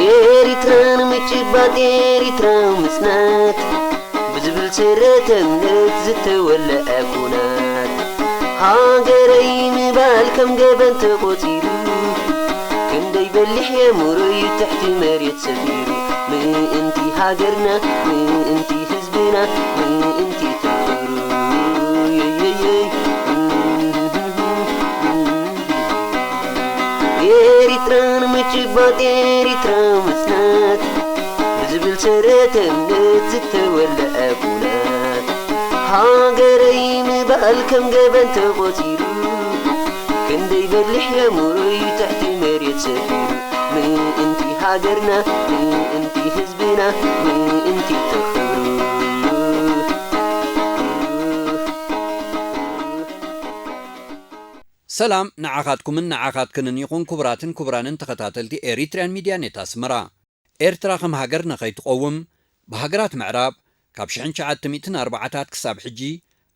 ኤሪትራን ምጭባጥ ኤሪትራ ምጽናት ብዝብል ስረ ተምነት ዝተወለዐ ኩናት ሃገረይ ምባል ከም ገበን ተቖጺሩ ክንደይ በሊሕ የምሮይ ትሕቲ መሬት ሰፊሩ ምእንቲ ሃገርና ምእንቲ ህዝብና ምእንቲ ተኽብሩ የየየይ ኤሪትራን ምጭባጥ ኤሪትራ ምጽናት ብዝብል ሰረተ እምነት ዝተወለዐ ኩናት ሃገረይ ምባል ከም ገበን ተቖጺሩ ክንደይ በሊሕ የምሮይ ትሕቲ መሬት ሰፊሩ ምእንቲ ሃገርና ምእንቲ ህዝብና ምእንቲ ተኽብሩ ሰላም ንዓኻትኩምን ንዓኻትክንን ይኹን ክቡራትን ክቡራንን ተኸታተልቲ ኤሪትርያን ሚድያ ኔት ኣስመራ። ኤርትራ ከም ሃገር ንኸይትቐውም ብሃገራት ምዕራብ ካብ ሽሕን ትሽዓተ ሚእትን ኣርባዓታት ክሳብ ሕጂ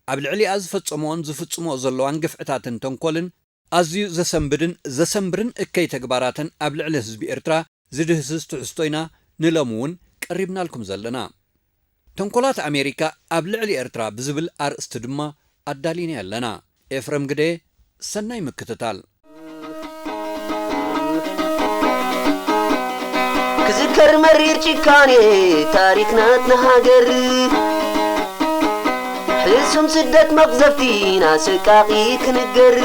ኣብ ልዕሊኣ ዝፈጸምኦን ዝፍጽምኦ ዘለዋን ግፍዕታትን ተንኮልን ኣዝዩ ዘሰንብድን ዘሰንብርን እከይ ተግባራተን ኣብ ልዕሊ ህዝቢ ኤርትራ ዝድህስስ ትሕዝቶ ኢና ንሎሚ እውን ቀሪብናልኩም ዘለና። ተንኮላት ኣሜሪካ ኣብ ልዕሊ ኤርትራ ብዝብል ኣርእስቲ ድማ ኣዳሊና ኣለና። ኤፍረም ግደ፣ ሰናይ ምክትታል። ክዝከር መሪር ጭካኔ ታሪክ ናትና ሃገር ሕሱም ስደት መቕዘፍቲን ኣሰቃቒ ክንገር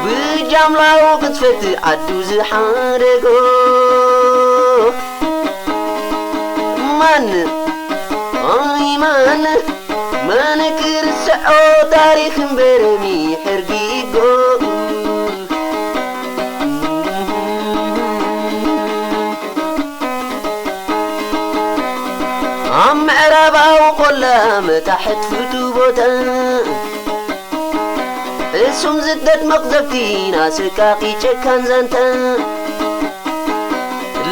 ብጃምላኡ ቅጽፈት ዓዱ ዝሓደጎ ማን ኣይ ማን መን ክርስዖ ታሪክ እምበር ሚሕርጊጎ ኣብ ምዕራባዊ ቆላ መታሕት ፍቱ ቦታ እሱም ዝደት መቕዘፍቲ ናስቃቂ ጨካን ዛንታ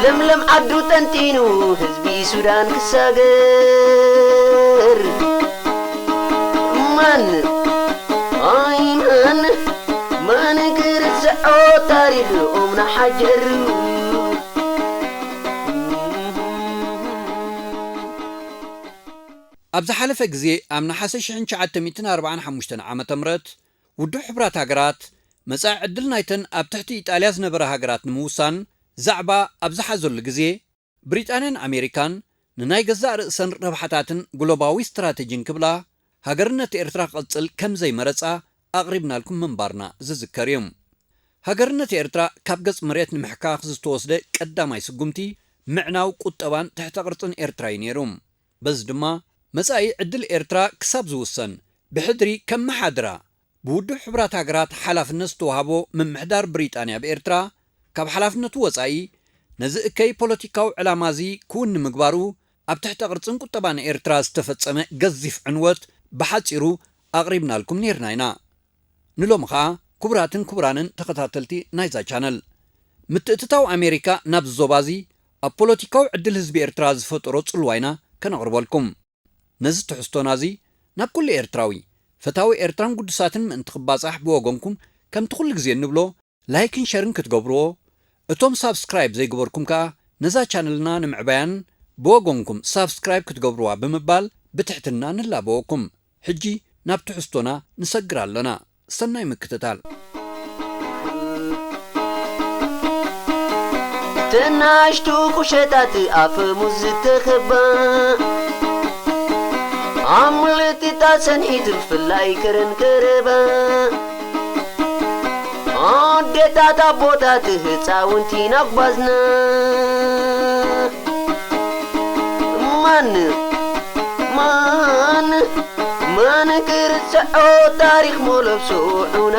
ለምለም ዓዱ ጠንጢኑ ህዝቢ ሱዳን ክሳገር ማን ኣይ ማን ማን ክርስዖ ታሪኽ ኦምና ሓጀር ኣብ ዝሓለፈ ግዜ ኣብ ነሓሰ ሽሕን ትሽዓተ ሚእትን ኣርባዓን ሓሙሽተን ዓመተ ምህረት ውድብ ሕቡራት ሃገራት መጻኢ ዕድል ናይተን ኣብ ትሕቲ ኢጣልያ ዝነበራ ሃገራት ንምውሳን ዛዕባ ኣብ ዝሓዘሉ ግዜ ብሪጣንያን ኣሜሪካን ንናይ ገዛእ ርእሰን ረብሓታትን ግሎባዊ ስትራተጂን ክብላ ሃገርነት ኤርትራ ክቕጽል ከም ዘይመረጻ ኣቕሪብናልኩም ምንባርና ዝዝከር እዩ። ሃገርነት ኤርትራ ካብ ገጽ መሬት ንምሕካኽ ዝተወስደ ቀዳማይ ስጉምቲ ምዕናው ቁጠባን ትሕተ ቅርጽን ኤርትራ እዩ ነይሩ። በዚ ድማ መጻኢ ዕድል ኤርትራ ክሳብ ዝውሰን ብሕድሪ ከመሓድራ ብውድብ ሕቡራት ሃገራት ሓላፍነት ዝተዋህቦ ምምሕዳር ብሪጣንያ ብኤርትራ ካብ ሓላፍነቱ ወጻኢ ነዚ እከይ ፖለቲካዊ ዕላማ እዚ ክውን ንምግባሩ ኣብ ትሕተ ቅርጽን ቁጠባን ኤርትራ ዝተፈጸመ ገዚፍ ዕንወት ብሓጺሩ ኣቕሪብናልኩም ነይርና ኢና። ንሎሚ ኸኣ ክቡራትን ክቡራንን ተኸታተልቲ ናይዛ ቻነል ምትእትታው ኣሜሪካ ናብዚ ዞባ እዚ ኣብ ፖለቲካዊ ዕድል ህዝቢ ኤርትራ ዝፈጠሮ ጽልዋ ኢና ከነቕርበልኩም። ነዚ ትሕዝቶና እዚ ናብ ኩሉ ኤርትራዊ ፈታዊ ኤርትራን ግዱሳትን ምእንቲ ክባጻሕ ብወገንኩም ከምቲ ኩሉ ግዜ እንብሎ ላይክን ሸርን ክትገብርዎ እቶም ሳብስክራይብ ዘይገበርኩም ከኣ ነዛ ቻነልና ንምዕባያን ብወገንኩም ሳብስክራይብ ክትገብርዋ ብምባል ብትሕትና ንላበወኩም። ሕጂ ናብ ትሕዝቶና ንሰግር ኣለና። ሰናይ ምክትታል። ተናሽቱ ቁሸታት ኣፈሙዝ ዝተኸባ ኣምልጥጣ ሰንሒት ብፍላይ ከረን ከረባ ኣዴታት ኣቦታት ህፃውንቲ ናጓዝና ማን ማን ማን ክርስዖ ታሪኽ ሞለብሶ ዑና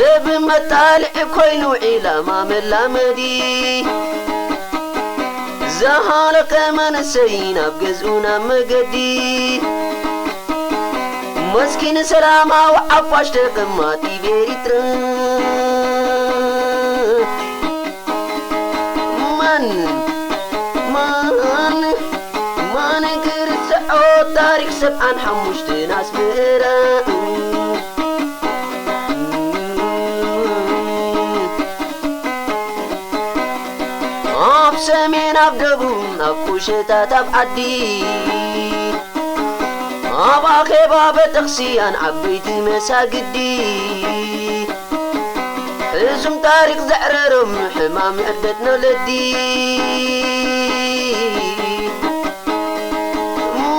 ሰብ መጣልዒ ኮይኑ ዒላማ መላመዲ፣ ዝሃለቐ መንእሰይ ናብ ገዝኡ ናብ መገዲ፣ መስኪን ሰላማዊ ዓፋሽ ተቐማጢ ቤሪትረ። ማን ማን ማን ክርስዖ ታሪኽ ሰብዓን ሓሙሽተን ኣስመራ። ኣብ ሰሜን ኣብ ደቡብ ኣብ ቁሸታት ኣብ ዓዲ፣ ኣብ ኣኼባ ቤተክስያን ዓበይቲ መሳግዲ፣ ሕዙም ታሪኽ ዘዕረሮም ሕማም ዕደት ነውለዲ።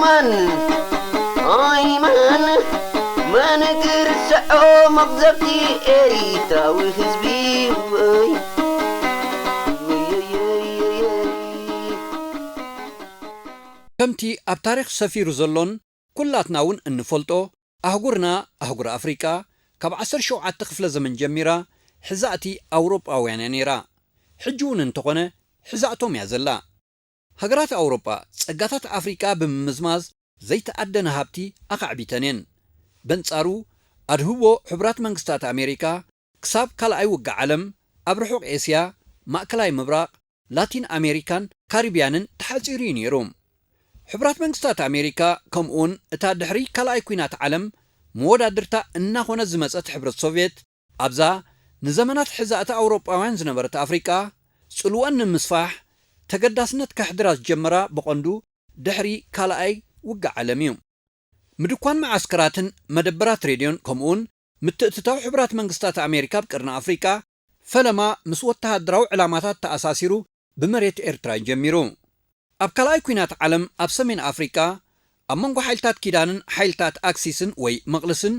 መን ኣይ መን መን ክርስዖ መቕዘፍቲ ኤሪትራዊ ህዝቢ ወይ። ከምቲ ኣብ ታሪኽ ሰፊሩ ዘሎን ኩላትና እውን እንፈልጦ፣ ኣህጉርና፣ ኣህጉር ኣፍሪቃ፣ ካብ ዓሰርተ ሸውዓተ ክፍለ ዘመን ጀሚራ ሕዛእቲ ኣውሮጳውያን እያ ነይራ። ሕጂ እውን እንተኾነ ሕዛእቶም እያ ዘላ። ሃገራት ኣውሮጳ ጸጋታት ኣፍሪቃ ብምምዝማዝ ዘይተኣደነ ሃብቲ ኣኻዕቢተን እየን። በንጻሩ ኣድህቦ ሕቡራት መንግስታት ኣሜሪካ ክሳብ ካልኣይ ውግእ ዓለም ኣብ ርሑቕ ኤስያ፣ ማእከላይ ምብራቕ፣ ላቲን ኣሜሪካን ካሪብያንን ተሓጺሩ እዩ ነይሩ። ሕቡራት መንግስታት ኣሜሪካ ከምኡውን እታ ድሕሪ ካልኣይ ኲናት ዓለም መወዳድርታ እናኾነት ዝመጸት ሕብረት ሶቭየት ኣብዛ ንዘመናት ሕዛእቲ ኣውሮጳውያን ዝነበረት ኣፍሪቃ ጽልወን ንምስፋሕ ተገዳስነት ከሕድራ ዝጀመራ ብቐንዱ ድሕሪ ካልኣይ ውግእ ዓለም እዩ። ምድኳን መዓስከራትን መደበራት ሬድዮን ከምኡውን ምትእትታው ሕቡራት መንግስታት ኣሜሪካ ኣብ ቀርኒ ኣፍሪቃ ፈለማ ምስ ወተሃደራዊ ዕላማታት ተኣሳሲሩ ብመሬት ኤርትራ እዩ ጀሚሩ። ኣብ ካልኣይ ኲናት ዓለም ኣብ ሰሜን ኣፍሪቃ ኣብ መንጎ ሓይልታት ኪዳንን ሓይልታት ኣክሲስን ወይ መቕልስን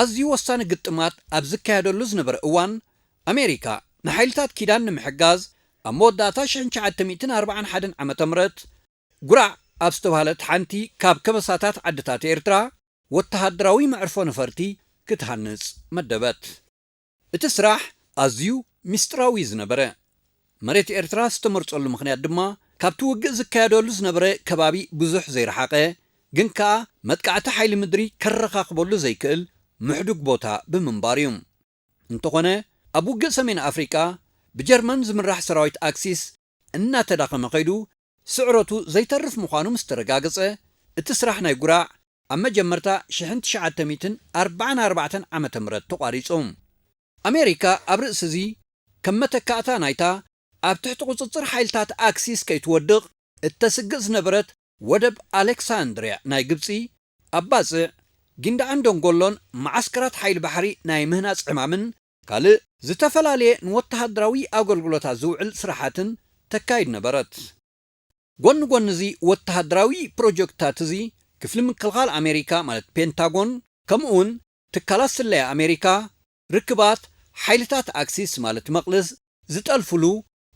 ኣዝዩ ወሳኒ ግጥማት ኣብ ዝካየደሉ ዝነበረ እዋን ኣሜሪካ ንሓይልታት ኪዳን ንምሕጋዝ ኣብ መወዳእታ ሽሕን ትሽዓተ ሚእትን ኣርባዓን ሓደን ዓመተ ምህረት ጉራዕ ኣብ ዝተባህለት ሓንቲ ካብ ከበሳታት ዓድታት ኤርትራ ወተሃደራዊ መዕርፎ ነፈርቲ ክትሃንጽ መደበት። እቲ ስራሕ ኣዝዩ ምስጢራዊ ዝነበረ፣ መሬት ኤርትራ ዝተመርጸሉ ምኽንያት ድማ ካብቲ ውግእ ዝካየደሉ ዝነበረ ከባቢ ብዙሕ ዘይረሓቐ፣ ግን ከኣ መጥቃዕቲ ሓይሊ ምድሪ ከረኻኽበሉ ዘይክእል ምሕዱግ ቦታ ብምንባር እዩ። እንተኾነ፣ ኣብ ውግእ ሰሜን ኣፍሪቃ ብጀርመን ዝምራሕ ሰራዊት ኣክሲስ እናተዳኸመ ከይዱ፣ ስዕረቱ ዘይተርፍ ምዃኑ ምስ ተረጋገጸ፣ እቲ ስራሕ ናይ ጉራዕ ኣብ መጀመርታ ሽሕን ትሽዓተ ሚእትን ኣርባዓን ኣርባዕተን ዓመተ ምህረት ተቋሪጹ። ኣሜሪካ ኣብ ርእሲ እዚ፣ ከም መተካእታ ናይታ ኣብ ትሕቲ ቁጽጽር ሓይልታት ኣክሲስ ከይትወድቕ እተስግእ ዝነበረት ወደብ ኣሌክሳንድርያ ናይ ግብጺ፣ ኣብ ባጽዕ፣ ጊንዳዕን ደንጎሎን መዓስከራት ሓይሊ ባሕሪ ናይ ምህናጽ ዕማምን ካልእ ዝተፈላለየ ንወተሃደራዊ ኣገልግሎታት ዝውዕል ስራሓትን ተካይድ ነበረት። ጎኒ ጎኒ እዚ ወተሃደራዊ ፕሮጀክትታት እዚ፣ ክፍሊ ምክልኻል ኣሜሪካ ማለት ፔንታጎን፣ ከምኡውን ትካላት ስለያ ኣሜሪካ፣ ርክባት ሓይልታት ኣክሲስ ማለት መቕልስ ዝጠልፉሉ፣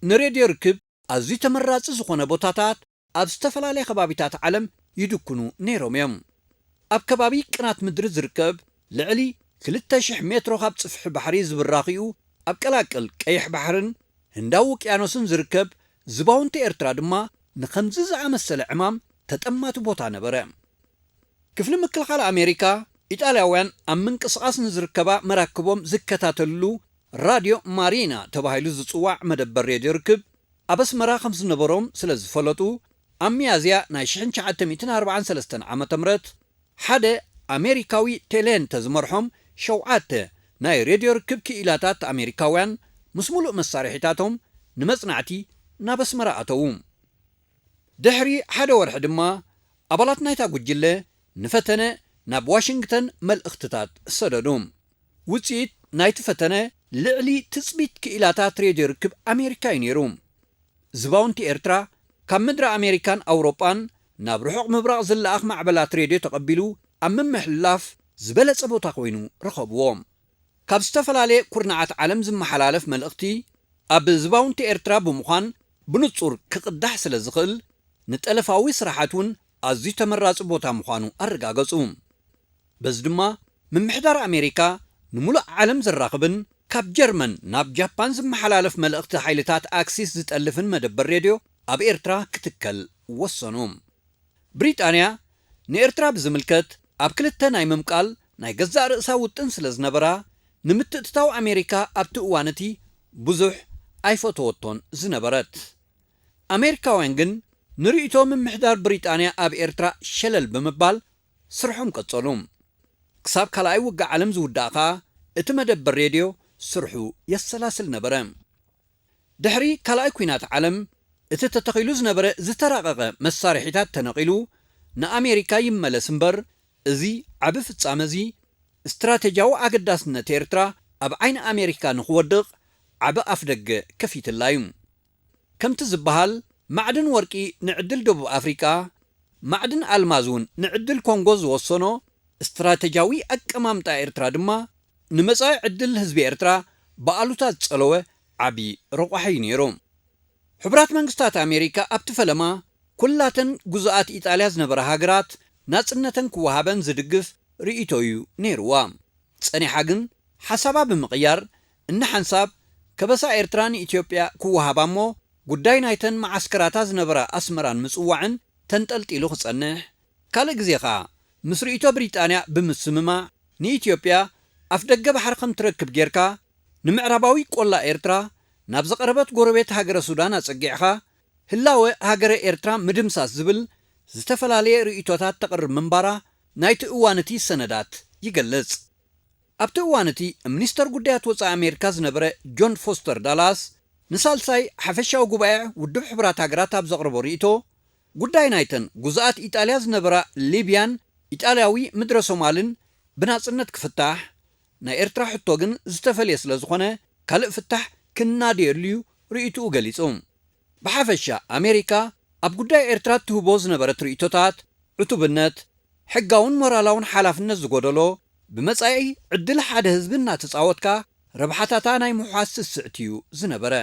ንሬድዮ ርክብ ኣዝዩ ተመራጺ ዝኾነ ቦታታት ኣብ ዝተፈላለየ ከባቢታት ዓለም ይድኩኑ ነይሮም እዮም። ኣብ ከባቢ ቅናት ምድሪ ዝርከብ ልዕሊ ክልተ ሽሕ ሜትሮ ካብ ጽፍሒ ባሕሪ ዝብራኽኡ ኣብ ቀላቅል ቀይሕ ባሕርን ህንዳዊ ውቅያኖስን ዝርከብ ዝባውንቲ ኤርትራ ድማ ንኸምዚ ዝኣመሰለ ዕማም ተጠማቲ ቦታ ነበረ። ክፍሊ ምክልኻል ኣሜሪካ፣ ኢጣልያውያን ኣብ ምንቅስቓስ ንዝርከባ መራክቦም ዝከታተልሉ ራድዮ ማሪና ተባሂሉ ዝጽዋዕ መደበር ሬድዮ ርክብ ኣብ ኣስመራ ከም ዝነበሮም ስለ ዝፈለጡ፣ ኣብ ሚያዝያ ናይ ሽሕን ትሽዓተ ሚእትን ኣርባዓን ሰለስተን ዓመተ ምህረት ሓደ ኣሜሪካዊ ቴሌንተ ዝመርሖም ሸውዓተ ናይ ሬድዮ ርክብ ክኢላታት ኣሜሪካውያን ምስ ሙሉእ መሳርሒታቶም ንመጽናዕቲ ናብ ኣስመራ ኣተዉ። ድሕሪ ሓደ ወርሒ ድማ ኣባላት ናይታ ጉጅለ ንፈተነ ናብ ዋሽንግተን መልእኽትታት ሰደዱ። ውጽኢት ናይቲ ፈተነ ልዕሊ ትጽቢት ክኢላታት ሬድዮ ርክብ ኣሜሪካ እዩ ነይሩ። ዝባውንቲ ኤርትራ ካብ ምድሪ ኣሜሪካን ኣውሮጳን ናብ ርሑቕ ምብራቕ ዝለኣኽ ማዕበላት ሬድዮ ተቐቢሉ ኣብ ምምሕልላፍ ዝበለጸ ቦታ ኮይኑ ረኸብዎ። ካብ ዝተፈላለየ ኩርናዓት ዓለም ዝመሓላለፍ መልእኽቲ ኣብ ዝባውንቲ ኤርትራ ብምዃን ብንጹር ክቕዳሕ ስለ ዝኽእል፣ ንጠለፋዊ ስራሓት እውን ኣዝዩ ተመራጺ ቦታ ምዃኑ ኣረጋገጹ። በዚ ድማ ምምሕዳር ኣሜሪካ ንምሉእ ዓለም ዘራኽብን ካብ ጀርመን ናብ ጃፓን ዝመሓላለፍ መልእኽቲ ሓይልታት ኣክሲስ ዝጠልፍን መደበር ሬድዮ ኣብ ኤርትራ ክትከል ወሰኑ። ብሪጣንያ ንኤርትራ ብዝምልከት ኣብ ክልተ ናይ ምምቃል ናይ ገዛእ ርእሳ ውጥን ስለ ዝነበራ፣ ንምትእትታው ኣሜሪካ ኣብቲ እዋን እቲ ብዙሕ ኣይፈተወቶን ዝነበረት። ኣሜሪካውያን ግን ንርእይቶ ምምሕዳር ብሪጣንያ ኣብ ኤርትራ ሸለል ብምባል ስርሖም ቀጸሉ። ክሳብ ካልኣይ ውግእ ዓለም ዝውዳእ ከኣ እቲ መደበር ሬድዮ ስርሑ የሰላስል ነበረ። ድሕሪ ካልኣይ ኲናት ዓለም እቲ ተተኺሉ ዝነበረ ዝተራቐቐ መሳርሒታት ተነቒሉ ንኣሜሪካ ይመለስ እምበር፣ እዚ ዓቢ ፍጻመ እዚ ስትራተጂያዊ ኣገዳስነት ኤርትራ ኣብ ዓይኒ ኣሜሪካ ንኽወድቕ ዓቢ ኣፍደገ ከፊትላ እዩ። ከምቲ ዝበሃል፣ ማዕድን ወርቂ ንዕድል ደቡብ ኣፍሪቃ፣ ማዕድን ኣልማዝ እውን ንዕድል ኮንጎ ዝወሰኖ ስትራተጂያዊ ኣቀማምጣ ኤርትራ ድማ ንመጻኢ ዕድል ህዝቢ ኤርትራ ብኣሉታ ዝጸለወ ዓቢ ረቋሒ እዩ ነይሩ። ሕቡራት መንግስታት ኣሜሪካ ኣብቲ ፈለማ ኩላተን ግዙኣት ኢጣልያ ዝነበራ ሃገራት ናጽነተን ክወሃበን ዝድግፍ ርእይቶ እዩ ነይርዋ። ጸኒሓ ግን ሓሳባ ብምቕያር፣ እንሓንሳብ ከበሳ ኤርትራ ንኢትዮጵያ ክወሃባ እሞ፣ ጉዳይ ናይተን መዓስከራታ ዝነበራ ኣስመራን ምጽዋዕን ተንጠልጢሉ ክጸንሕ፣ ካልእ ግዜ ኸኣ ምስ ርእይቶ ብሪጣንያ ብምስምማዕ፣ ንኢትዮጵያ ኣፍደገ ባሕሪ ከም ትረክብ ጌርካ፣ ንምዕራባዊ ቆላ ኤርትራ ናብ ዝቐረበት ጎረቤት ሃገረ ሱዳን ኣጸጊዕኻ፣ ህላወ ሃገረ ኤርትራ ምድምሳስ ዝብል ዝተፈላለየ ርእይቶታት ተቕርብ ምንባራ ናይቲ እዋን እቲ ሰነዳት ይገልጽ። ኣብቲ እዋን እቲ ሚኒስተር ጉዳያት ወጻኢ ኣሜሪካ ዝነበረ ጆን ፎስተር ዳላስ ንሳልሳይ ሓፈሻዊ ጉባኤ ውድብ ሕቡራት ሃገራት ኣብ ዘቕረቦ ርእይቶ፣ ጉዳይ ናይተን ግዙኣት ኢጣልያ ዝነበራ ሊብያን ኢጣልያዊ ምድረ ሶማልን ብናጽነት ክፍታሕ፣ ናይ ኤርትራ ሕቶ ግን ዝተፈልየ ስለ ዝኾነ፣ ካልእ ፍታሕ ክናድየሉ እዩ ርእይትኡ ገሊጹ። ብሓፈሻ ኣሜሪካ ኣብ ጉዳይ ኤርትራ ትህቦ ዝነበረት ርእይቶታት፣ ዕቱብነት፣ ሕጋውን ሞራላውን ሓላፍነት ዝጎደሎ፣ ብመጻኢ ዕድል ሓደ ህዝቢ እናተጻወትካ ረብሓታታ ናይ ምውሓስ ስስዕት እዩ ዝነበረ።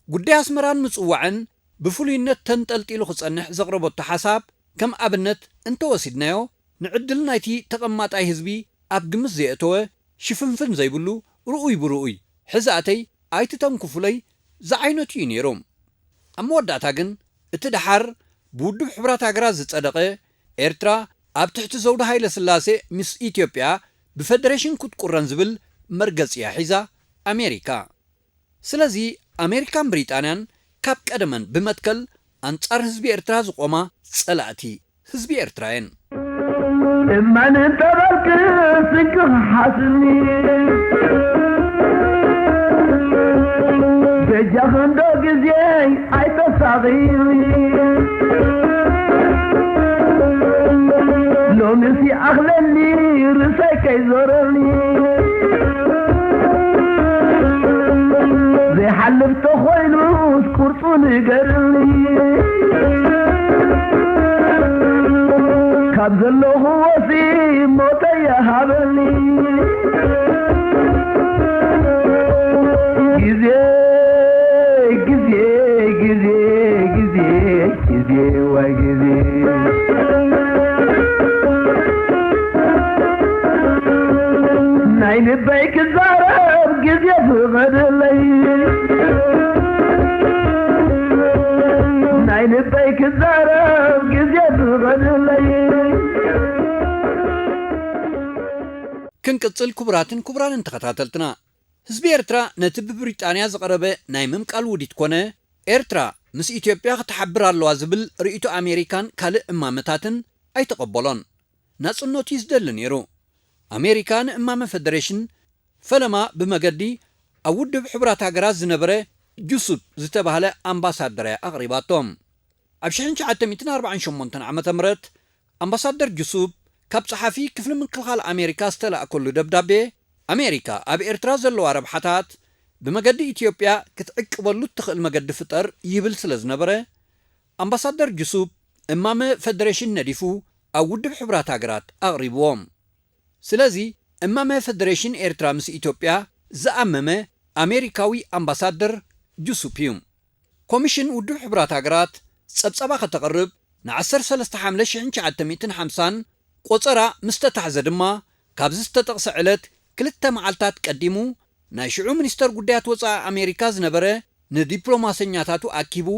ጉዳይ ኣስመራን ምጽዋዕን ብፍሉይነት ተንጠልጢሉ ክጸንሕ ዘቕረበቶ ሓሳብ ከም ኣብነት እንተወሲድናዮ፣ ንዕድል ናይቲ ተቐማጣይ ህዝቢ ኣብ ግምት ዘየእተወ፣ ሽፍንፍን ዘይብሉ፣ ርኡይ ብርኡይ፣ ሕዛእተይ ኣይትተንኩፉለይ ዝዓይነቱ እዩ ነይሩ። ኣብ መወዳእታ ግን፣ እቲ ደሓር ብውድብ ሕቡራት ሃገራት ዝጸደቐ፣ ኤርትራ ኣብ ትሕቲ ዘውዲ ሃይለ ስላሴ ምስ ኢትዮጵያ ብፈደሬሽን ክትቁረን ዝብል መርገጺ እያ ሒዛ ኣሜሪካ። ስለዚ ኣሜሪካን ብሪጣንያን ካብ ቀደመን ብመትከል ኣንጻር ህዝቢ ኤርትራ ዝቖማ ጸላእቲ ህዝቢ ኤርትራ እየን። እማን እንተበልክ ስንቂ ክሓስኒ፣ በጃኺ እንዶ ግዜ ኣይተሳቒኒ። ሎምስ ይኣኽለኒ ርእሰይ ከይዞረኒ፣ ዘይሓልፍ ተኾይኑስ ቁርጹ ንገርኒ። ካብ ዘለኹዎሲ ሞተይ ይሃበኒ። ግዜ፣ ግዜ፣ ግዜ፣ ግዜ፣ ግዜ፣ ዋይ ግዜ። ናይ ልበይ ክዛረብ ግዜ ፍቐደለይ። ናይ ልበይ ክዛረብ ግዜ ፍቐደለይ። ክንቅጽል፣ ክቡራትን ክቡራንን ተኸታተልትና፣ ህዝቢ ኤርትራ ነቲ ብብሪጣንያ ዝቐረበ ናይ ምምቃል ውዲት ኮነ፣ ኤርትራ ምስ ኢትዮጵያ ክትሓብር ኣለዋ ዝብል ርእይቶ ኣሜሪካን ካልእ እማመታትን ኣይተቐበሎን። ናጽነቱ እዩ ዝደሊ ነይሩ። ኣሜሪካ ንእማመ ፈደሬሽን ፈለማ ብመገዲ ኣብ ውድብ ሕቡራት ሃገራት ዝነበረ ጁሱፕ ዝተባህለ ኣምባሳደር እያ ኣቕሪባቶ። ኣብ ሽሕን ትሽዓተ ሚእትን ኣርባዓን ሸሞንተን ዓመተ ምህረት ኣምባሳደር ጁሱፕ ካብ ጸሓፊ ክፍሊ ምክልኻል ኣሜሪካ ዝተላእከሉ ደብዳቤ፣ ኣሜሪካ ኣብ ኤርትራ ዘለዋ ረብሓታት ብመገዲ ኢትዮጵያ ክትዕቅበሉ እትኽእል መገዲ ፍጠር ይብል ስለ ዝነበረ፣ ኣምባሳደር ጁሱፕ እማመ ፈደሬሽን ነዲፉ ኣብ ውድብ ሕቡራት ሃገራት ኣቕሪብዎ። ስለዚ እማመ ፈደሬሽን ኤርትራ ምስ ኢትዮጵያ ዝኣመመ ኣሜሪካዊ ኣምባሳደር ጁሱፕ እዩ። ኮሚሽን ውድብ ሕቡራት ሃገራት ጸብጸባ ከተቕርብ ንዓሰርተ ሰለስተ ሓምለ ሽሕን ትሽዓተ ሚእትን ሓምሳን ቆጸራ ምስ ተታሕዘ ድማ፣ ካብዚ ዝተጠቕሰ ዕለት ክልተ መዓልታት ቀዲሙ ናይ ሽዑ ሚኒስተር ጉዳያት ወጻኢ ኣሜሪካ ዝነበረ ንዲፕሎማሰኛታቱ ኣኪቡ፣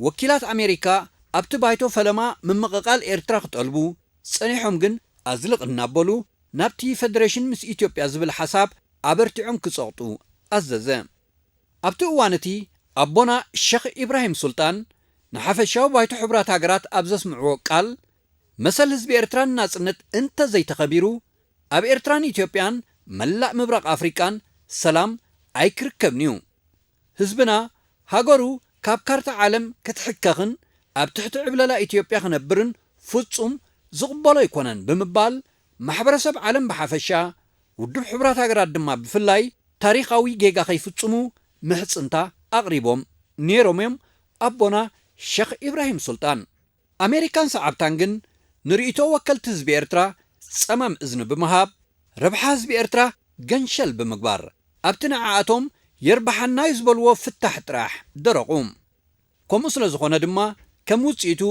ወኪላት ኣሜሪካ ኣብቲ ባይቶ ፈለማ ምምቕቓል ኤርትራ ክጠልቡ ጸኒሖም፣ ግን ኣዝልቕ እናበሉ ናብቲ ፈደሬሽን ምስ ኢትዮጵያ ዝብል ሓሳብ ኣበርቲዖም ክጸቕጡ ኣዘዘ። ኣብቲ እዋን እቲ ኣቦና ሸኽ ኢብራሂም ሱልጣን ንሓፈሻዊ ባይቶ ሕቡራት ሃገራት ኣብ ዘስምዕዎ ቃል፣ መሰል ህዝቢ ኤርትራ ንናጽነት እንተ ዘይተኸቢሩ፣ ኣብ ኤርትራን ኢትዮጵያን መላእ ምብራቕ ኣፍሪቃን ሰላም ኣይክርከብን'ዩ። ህዝብና ሃገሩ ካብ ካርታ ዓለም ክትሕከኽን ኣብ ትሕቲ ዕብለላ ኢትዮጵያ ክነብርን ፍጹም ዝቕበሎ ኣይኮነን ብምባል፣ ማሕበረሰብ ዓለም ብሓፈሻ፣ ውድብ ሕቡራት ሃገራት ድማ ብፍላይ ታሪኻዊ ጌጋ ከይፍጽሙ ምሕጽንታ ኣቕሪቦም ነይሮም እዮም ኣቦና ሸኽ ኢብራሂም ሱልጣን። ኣሜሪካን ሰዓብታን ግን ንርእይቶ ወከልቲ ህዝቢ ኤርትራ ጸማም እዝኒ ብምሃብ፣ ረብሓ ህዝቢ ኤርትራ ገንሸል ብምግባር፣ ኣብቲ ንዓኣቶም የርብሓና እዩ ዝበልዎ ፍታሕ ጥራሕ ደረቑ። ከምኡ ስለ ዝኾነ ድማ፣ ከም ውጽኢቱ፣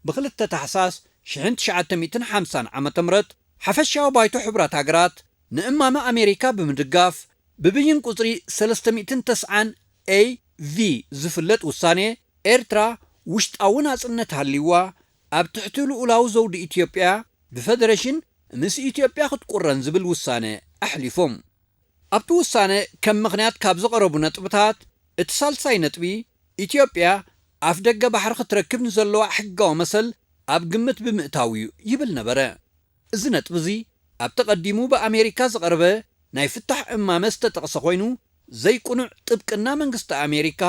ብ2 ታሕሳስ ሽሕን ትሽዓተ ሚእትን ሓምሳን ዓመተ ምህረት ሓፈሻዊ ባይቶ ሕቡራት ሃገራት ንእማመ ኣሜሪካ ብምድጋፍ፣ ብብይን ቁጽሪ ሰለስተ ሚእትን ተስዓን ኤ ቪ ዝፍለጥ ውሳኔ፣ ኤርትራ ውሽጣዊ ናጽነት ሃልይዋ፣ ኣብ ትሕቲ ልኡላዊ ዘውዲ ኢትዮጵያ ብፈደሬሽን ምስ ኢትዮጵያ ክትቁረን ዝብል ውሳነ ኣሕሊፎም። ኣብቲ ውሳነ ከም ምኽንያት ካብ ዝቐረቡ ነጥብታት፣ እቲ ሳልሳይ ነጥቢ፣ ኢትዮጵያ ኣፍ ደገ ባሕሪ ክትረክብ ንዘለዋ ሕጋዊ መሰል ኣብ ግምት ብምእታው እዩ ይብል ነበረ። እዚ ነጥቢ እዚ ኣብቲ ቀዲሙ ብኣሜሪካ ዝቐረበ ናይ ፍታሕ እማመ ዝተጠቕሰ ኮይኑ፣ ዘይቅኑዕ ጥብቅና መንግስቲ ኣሜሪካ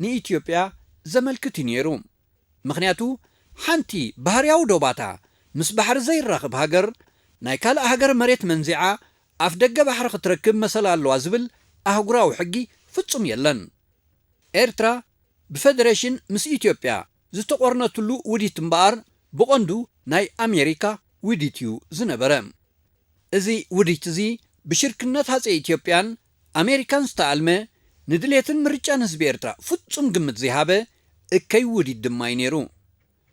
ንኢትዮጵያ ዘመልክት እዩ ነይሩ። ምኽንያቱ፣ ሓንቲ ባህርያዊ ዶባታ ምስ ባሕሪ ዘይራኽብ ሃገር፣ ናይ ካልእ ሃገር መሬት መንዚዓ ኣፍ ደገ ባሕሪ ክትረክብ መሰል ኣለዋ ዝብል ኣህጉራዊ ሕጊ ፍጹም የለን። ኤርትራ ብፈደሬሽን ምስ ኢትዮጵያ ዝተቖርነትሉ ውዲት እምበኣር፣ ብቐንዱ ናይ ኣሜሪካ ውዲት እዩ ዝነበረ። እዚ ውዲት እዚ ብሽርክነት ሃጸይ ኢትዮጵያን ኣሜሪካን ዝተኣልመ፣ ንድሌትን ምርጫን ህዝቢ ኤርትራ ፍጹም ግምት ዘይሃበ እከይ ውዲት ድማ እዩ ነይሩ።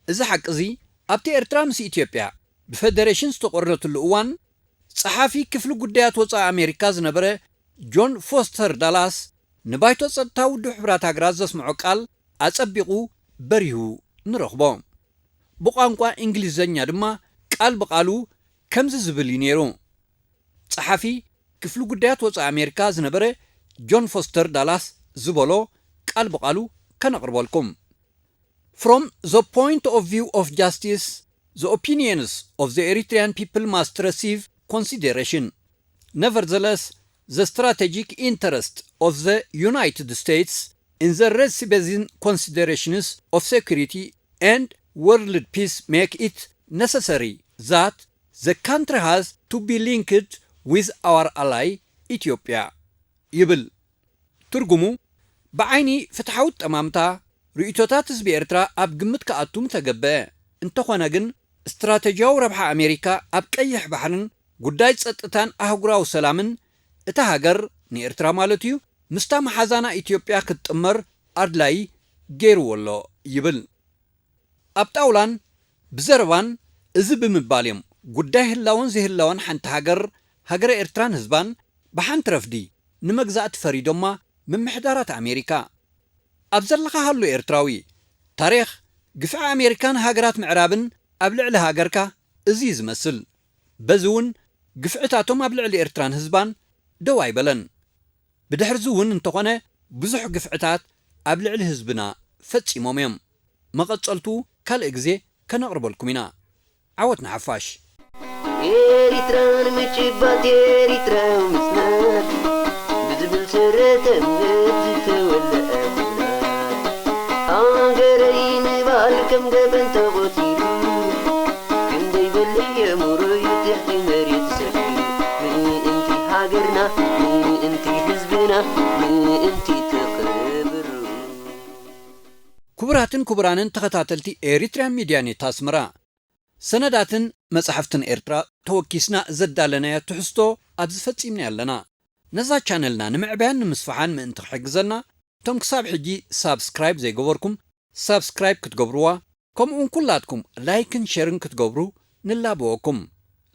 እዚ ሓቂ እዚ ኣብቲ ኤርትራ ምስ ኢትዮጵያ ብፈደሬሽን ዝተቖርነትሉ እዋን፣ ጸሓፊ ክፍሊ ጉዳያት ወጻኢ ኣሜሪካ ዝነበረ ጆን ፎስተር ዳላስ ንባይቶ ጸጥታ ውድብ ሕቡራት ሃገራት ዘስምዖ ቃል ኣጸቢቑ በሪሁ ንረኽቦ። ብቋንቋ እንግሊዘኛ ድማ ቃል ብቓሉ ከምዚ ዝብል እዩ ነይሩ። ጸሓፊ ክፍሊ ጉዳያት ወጻኢ ኣሜሪካ ዝነበረ ጆን ፎስተር ዳላስ ዝበሎ ቃል ብቓሉ ከነቕርበልኩም። From the point of view of justice, the opinions of the Eritrean people must receive consideration. Nevertheless, the strategic interest of the United States in the Red Sea Basin considerations of security and world peace make it necessary that the country has to be linked with our ally Ethiopia ይብል። ትርጉሙ፣ ብዓይኒ ፍትሓዊ ጠማምታ፣ ርእይቶታት ህዝቢ ኤርትራ ኣብ ግምት ክኣቱ ምተገበአ። እንተኾነ ግን፣ ስትራተጂያዊ ረብሓ ኣሜሪካ ኣብ ቀይሕ ባሕርን ጉዳይ ጸጥታን ኣህጉራዊ ሰላምን እታ ሃገር፣ ንኤርትራ ማለት እዩ፣ ምስታ መሓዛና ኢትዮጵያ ክትጥመር ኣድላዪ ገይርዎ ኣሎ ይብል። ኣብ ጣውላን ብዘረባን እዚ ብምባል እዮም፣ ጉዳይ ህላወን ዘይህላወን ሓንቲ ሃገር፣ ሃገረ ኤርትራን ህዝባን፣ ብሓንቲ ረፍዲ ንመግዛእቲ ፈሪዶማ ምምሕዳራት ኣሜሪካ። ኣብ ዘለኻ ሃሉ ኤርትራዊ፣ ታሪኽ ግፍዒ ኣሜሪካን ሃገራት ምዕራብን ኣብ ልዕሊ ሃገርካ እዚ እዩ ዝመስል። በዚ እውን ግፍዕታቶም ኣብ ልዕሊ ኤርትራን ህዝባን ደው ኣይበለን። ብድሕርዚ እውን እንተኾነ ብዙሕ ግፍዕታት ኣብ ልዕሊ ህዝብና ፈጺሞም እዮም። መቐጸልቱ ካልእ ግዜ ከነቕርበልኩም ኢና። ዓወት ንሓፋሽ። ኤሪትራን ምጭባት ኤሪትራዊ ምጽናት ብዝብል ሰረተ እምነት ዝተወልዐ ኩናት ሃገረይ ምባል ከም ገበን ተቖጺሩ ክንደይ በሊ የሙሩዩ ትሕቲ መሬት ሰፊሩ ምእንቲ ሃገርና ምእንቲ ህዝብና ምእንቲ ትኽብሩ። ክቡራትን ክቡራንን ተኸታተልቲ ኤሪትሪያን ሚድያ ኔት ኣስመራ፣ ሰነዳትን መጻሕፍትን ኤርትራ ተወኪስና ዘዳለናዮ ትሕዝቶ ኣብዚ ፈጺምና ኣለና። ነዛ ቻነልና ንምዕባያን ንምስፋሓን ምእንቲ ክሕግዘና፣ እቶም ክሳብ ሕጂ ሳብስክራይብ ዘይገበርኩም ሳብስክራይብ ክትገብርዋ፣ ከምኡውን ኩላትኩም ላይክን ሸርን ክትገብሩ ንላበወኩም።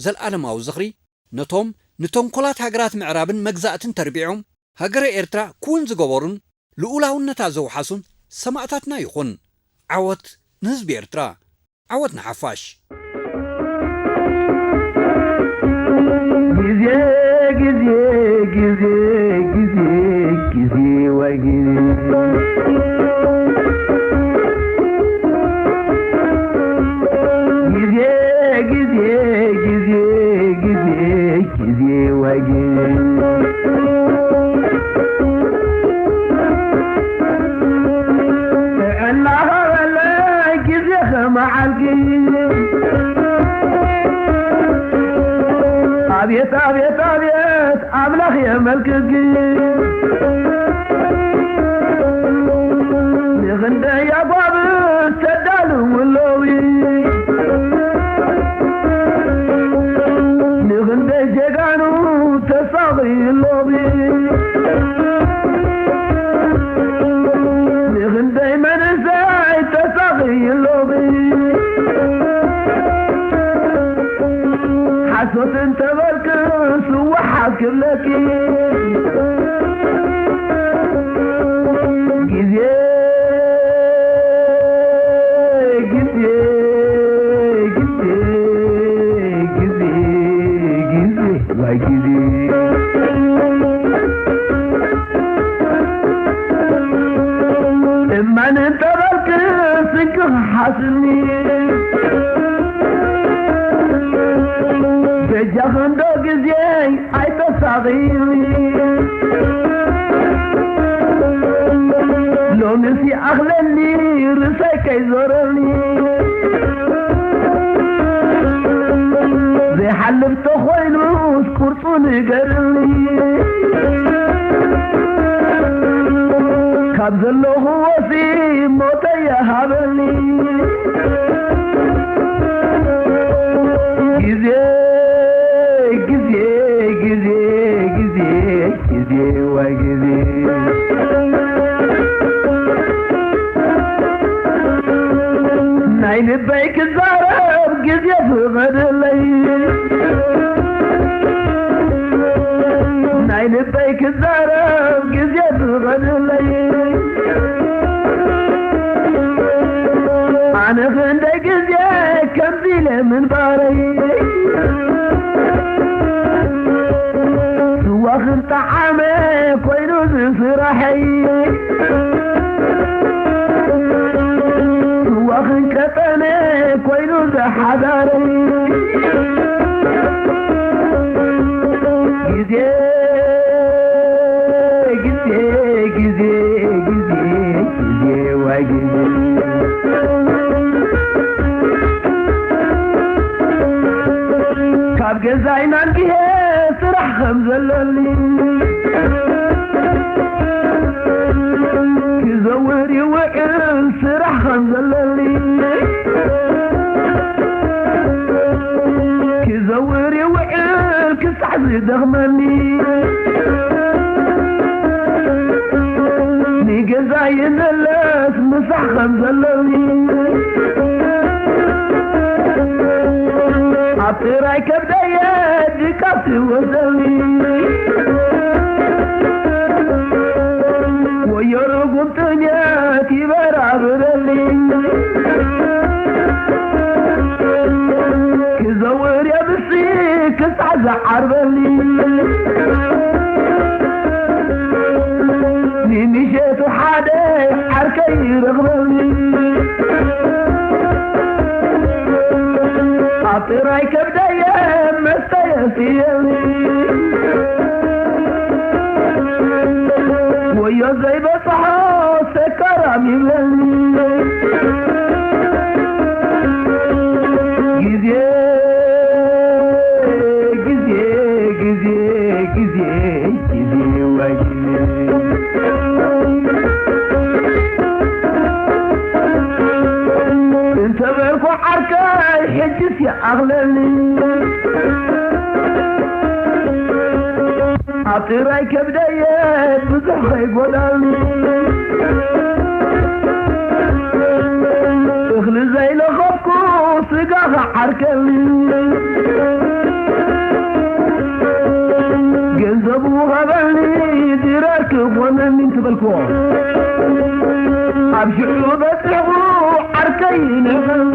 ዘልኣለማዊ ዝኽሪ ነቶም ንተንኮላት ሃገራት ምዕራብን መግዛእትን ተርቢዖም ሃገረ ኤርትራ ክውን ዝገበሩን ልኡላውነታ ዘውሓሱን ሰማእታትና ይኹን። ዓወት ንህዝቢ ኤርትራ! ዓወት ንሓፋሽ! ግዜ፣ ግዜ፣ ግዜ፣ ግዜ፣ ግዜ፣ ወይ ግዜ። ግዜ፣ ግዜ፣ ግዜ፣ ግዜ፣ ግዜ፣ ወይ ግዜ። እናኸበለ ግዜ ኸመዓልኪ። ኣቤት፣ ኣቤት፣ ኣቤት፣ ኣምላኽ የመልክኪ። ንኽንደይ ኣጓብዝ ተዳልው ኣለዊ። ንኽንደይ ጀጋኑ ተሳቕዩ ኣለዊ። ንኽንደይ መንእሰይ ተሳቕዩ ኣለዊ። ሓሶት እንተበልክስ እወሓት ክብለኪ። ግዜ፣ ግዜ፣ ግዜ፣ ግዜ፣ ግዜ፣ ዋይ ግዜ። እማን እንተበልክስ እንክሓስኒ። በጃኺ እንዶ ግዜይ ኣይተሳቕይኒ። ሎምስ ይኣኽለኒ ርእሰይ ከይዞረኒ። ዘይሓልፍ ተኾይኑስ ቁርጹ ንገርኒ። ካብ ዘለኹዎሲ ሞተይ ይሃበኒ። ግዜ፣ ግዜ፣ ግዜ፣ ግዜ፣ ግዜ፣ ዋይ ግዜ። ናይ ልበይ ክዛረብ ግዜ ፍቐደለይ። ናይ ልበይ ክዛረብ ግዜ ፍቐደለይ። ኣነ ክንደይ ግዜ ከምዚ ኢለ ምንባረይ። ስዋ ክንጠዓመ ኮይኑ ዝስራሐይ። ስዋ ክንቀጠነ ኮይኑ ዝሓዳረይ። ግዜ፣ ግዜ፣ ግዜ፣ ግዜ፣ ግዜ፣ ዋይ ግዜ። ካብ ገዛይ ናንጊሄ ስራሕ ከም ዘለኒ ክዘውር ይውዕል ስራሕ ከም ዘለኒ ክዘውር ይውዕል ክሳዕ ዝደኽመኒ ንገዛ ይመለስ ምሳሕ ከም ዘለኒ ኣብ ጥራይ ከብደየ ድቃስ ይወስደኒ ወዮ ርጉም ጥሜት ይበራብረኒ ክዘውር የብሲ ክሳዕ ዝዓርበኒ ንምሸቱ ሓደ ዓርከይ ይረኽበኒ ኣብ ጥራይ ከብደየ መስተ የስትየኒ ወዮ ዘይበጽሖ ሰካራም ይብለኒ ግዜ ግዜ ግዜ ግዜ ግዜ ዋይ ግዜ እንተበልኩ ዓርከይ ሕጅስ ይኣኽለኒ ኣብ ጥራይ ከብደየ ብዙሕ ከይጎዳልኒ እኽሊ ዘይለኸፍኩ ስጋ ኸዓርከኒ ገንዘቡ ሃበኒ ድረ ወመን ምን ትበልክዎ ኣብ ሽዑ በጺሑ ዓርከይ ነኸም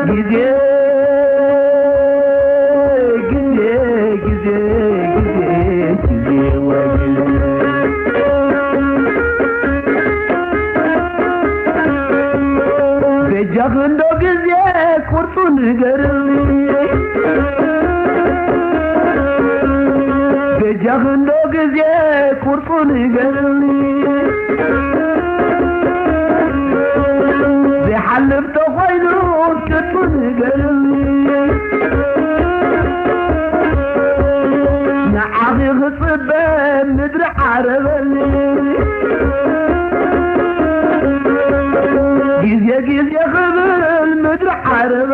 ግዜ ግዜ ግዜ ግዜ ግዜ ወግዜ በጃኽ እንዶ ግዜ ቁርጹ ንገርኒ በጃኽ እንዶ ግዜ ቁርጹ ንገርኒ ዘይሓልፍ ተኾይኑ ቅጡ ንገርኒ ንዓኺ ክጽበ ምድሪ ዓረበኒ ግዜ ግዜ ክብል ምድሪ ዓረበ